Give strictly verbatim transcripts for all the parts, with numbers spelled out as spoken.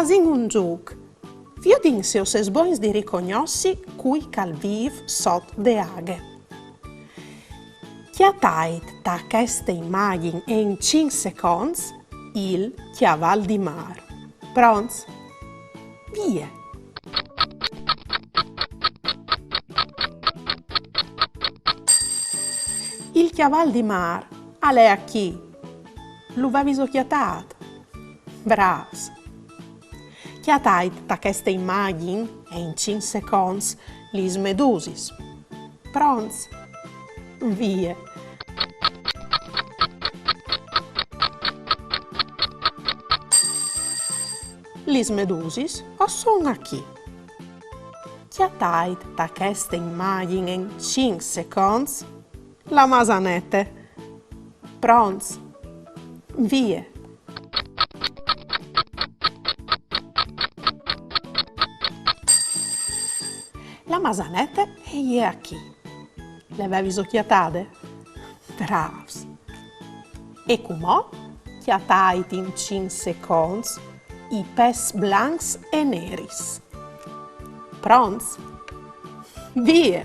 Fasìn un zûc. Viodìn se o sês bogns di ricognossi cui che al vîf sot de aghe. Cjatait ta cheste imagjin e in cinc seconts il cjaval di mâr. Pronts? Vie! Il cjaval di mâr al è achì. Lu vêso cjatât? Brâfs! Cjatait ta cheste imagjin e in cinc seconts lis medusis. Pronts? Vie! Lis medusis a son achì. Cjatait ta cheste imagjin e in cinc seconts la masanete. Pronts? Vie! La masanete e je achì. Le vêso cjatade? Brâfs! E cumò cjatait in cinc seconts i pes blancs e neris. Pronts? Vie!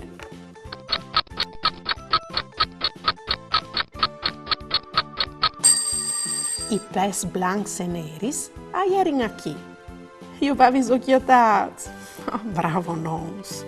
I pes blancs e neris a jerin achì. Ju vêso cjatâts? Ah, bravonons!